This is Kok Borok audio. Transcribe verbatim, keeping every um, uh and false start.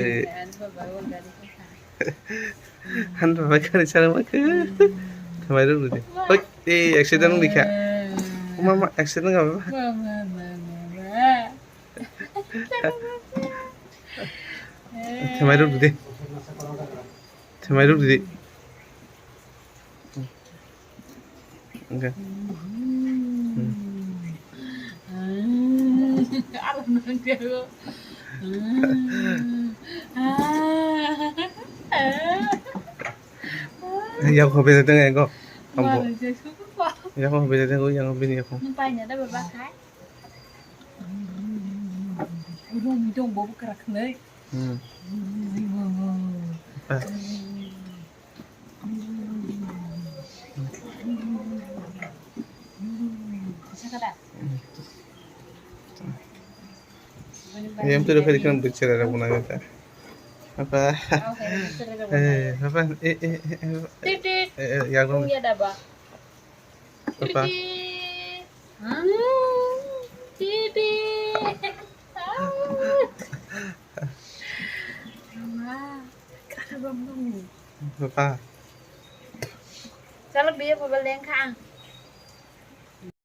Eh. Ano baba o gari ko kha. Ano baba gari sara ma khe. Thamai rok rudi. Oi, eh, accident wng dikha. Ma, ma, accident wng baba. Ma, ma, ma, ma, ma. Thamai rok rudi. Thamai rok rudi. Oke. Yang hobi sedang ego. Ambo. Yang hobi sedang ego, yang hobi ni aku. Rong dong bobo kerak nai. Hmm. Ah. Yang tu dah kena bicara dah pun ada. Apa? Eh, apa? Eh, eh, eh, eh. Titit. Eh, eh, ya, Ung ya dah, Ba. Apa? Titit. Hmm. Titit. Ah. Mama. Apa? Chalo, biya baba leng kha ang.